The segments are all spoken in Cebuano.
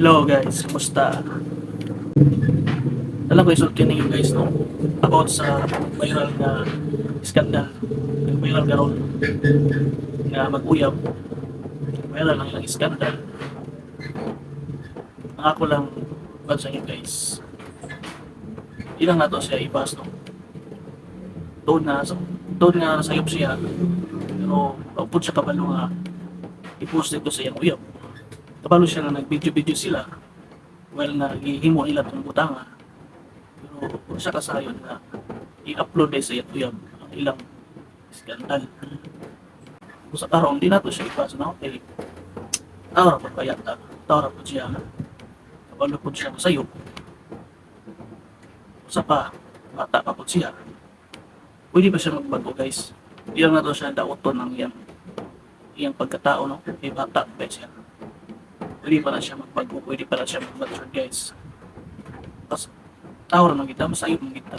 Hello guys, kumusta? Alam ko isulti ninyo guys, no, about sa viral na skandal. Nag-viral karon nga mag-uyab. Viral ang ilang skandal. Ang ako lang kuan sa inyo guys. Ilang nato siya i-bash, no. Doon nga sayop siya. Pero upod siya kabalo nga i-post dito sa iyang uyab. Kabalo siya nga nag-video-video sila while nga gihimo nila tong butanga. Pero kung siya kasayon nga i-upload sa iyang uyab ang ilang skandal. Kung sa karon di nato siya i-bash, no, kay tao ra pud kaya ta. Tao ra pud siya. Kabalo pud siya sayop. Usa pa, bata pa pud siya. Pwede pa siya magbago, guys. Di lang nato siya dauton ang iyang iyang pagkatao, no, kay bata pa siya. Pwede pa na siya magbago, pwede pa na siya mag-mature, guys. Kasi tao ra man kita, masayop man kita.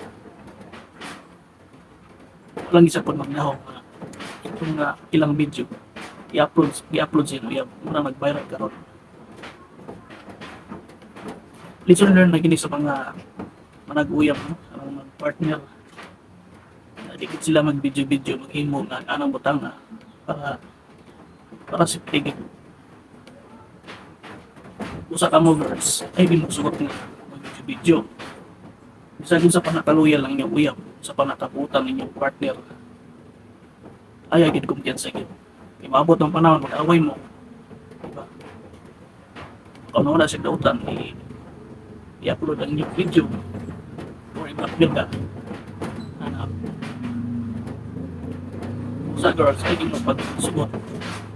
Walang isa po magnahong nga itong nga ilang video i-upload siya, no, muna mag-viral karon. Lesson learned na gini sa mga manag-uyab, no, sa mga mag-partner. Na di gid sila mag-video-video, maghimo nga anang butang nga para para sa tigil. Usa ka mo girls, ay di mo sugot nga mag-video-video. Bisan sa panakaluya lang inyong uyab, sa panakabutan inyong partner, ay gid kumpiyansa gid. Kay maabot ang panahon mag-away mo. Diba? Kung wala siya dautan, i-upload ang inyong video or i-blackmail ka. Hanap. Sa girls, ay di mo pagsugot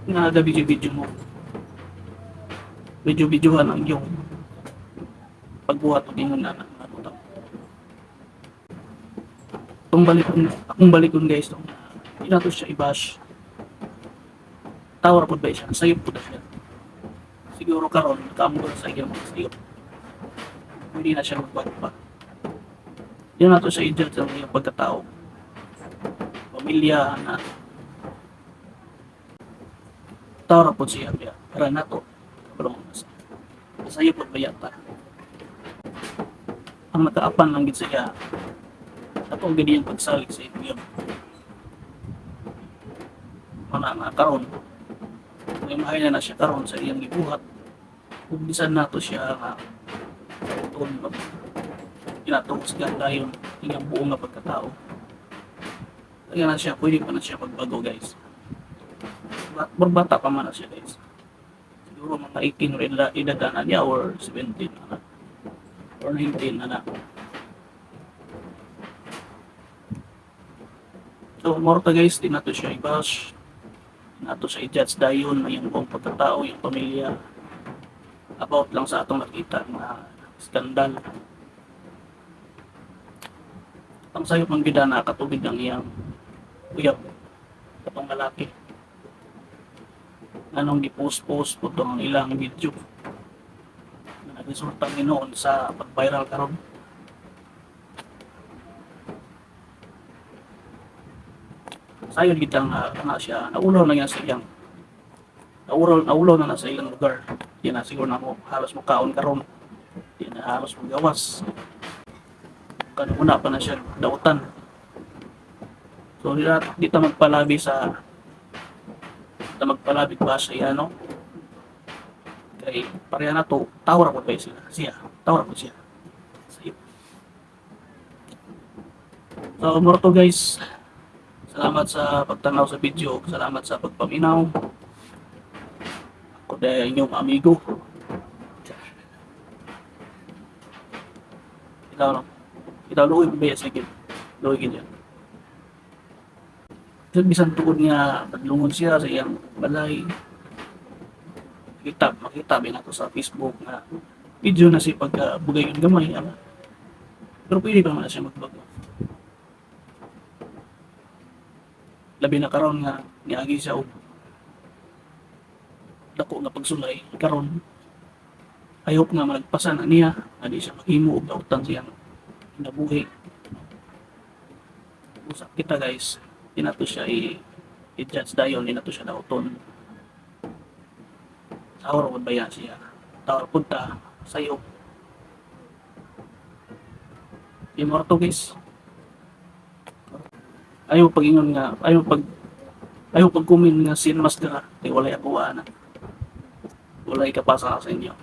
nga video-video mo. Video-videohan ang iyong pagbuhat og ingon na mga butang. Itong balikon, akong balikon guys, no, di nato siya i-bash. Tao ra pud ba siya? Sayop pud na siya. Siguro karon nakaambol sa iyang mga sayop. Hindi na siya magbago pa. Di nato siya i-judge ang iyang pagkatao. Pamilya na tao ra pud siya biya. Para nato kabalo sa sayop pud ba yata. Ang nakaapan lang gid siya atong gid iyang pagsalig sa iyang mana nga karon may mahay na na siya karon sa iyang gibuhat ug bisan nato siya nga tuon ginatuhusgan dayon iyang buo nga pagkatao. Kaya na siya, pwede pa na siya magbago, guys. Bata pa man na siya, guys. Siguro mga 18 or edad na niya or 17 na or 19 na na. So morta guys, di nato siya i-bash, nato siya i-judge dayon na yung buong pagkatao, yung pamilya. About lang sa atong nakita nga skandal. Ang sayop ng bida na katubig ng iyang uyab katong lalaki. Anong gi-post-post po ang ilang video na nagresulta noon sa pag-viral karon. Sayon gid nga na siya naulaw na niya sa iyang naulaw naulaw na na sa ilang lugar. Di na siguro na mo halos mukaon karon, di na halos magawas kanuna pa na siya dautan. So di ta magpalabi sa ta magpalabi ba sa iya, no, kay pareha na to, tao ra pud ba sila siya, tao ra pud siya. Sayo. So moro to guys. Salamat sa pagtanaw sa video. Salamat sa pagpaminaw. Ako dahil inyong amigo. Ikaw no? Ikaw luoy ba sige. Luoy gid yan. Bisan tuod nga padlungon siya sa iyang balay. Kita makita ba nato sa Facebook nga video na si pagka bugayon gamay ana. Pero pwede pa man na siya magbago. Labi na karon nga niagi siya og dako nga pagsulay karon. I hope nga malagpasan na niya nga di siya maghimo og dautan siyang kinabuhi. Usap kita guys, di nato siya i-judge dayon, di nato siya dauton. Tao ra ba siya. Tawag punta sayo. Yung mga to, guys. Ayaw pag-ingon nga, ayaw pag-comment nga sin mas dira kay walay ako ana. Walay kapasa sa inyo.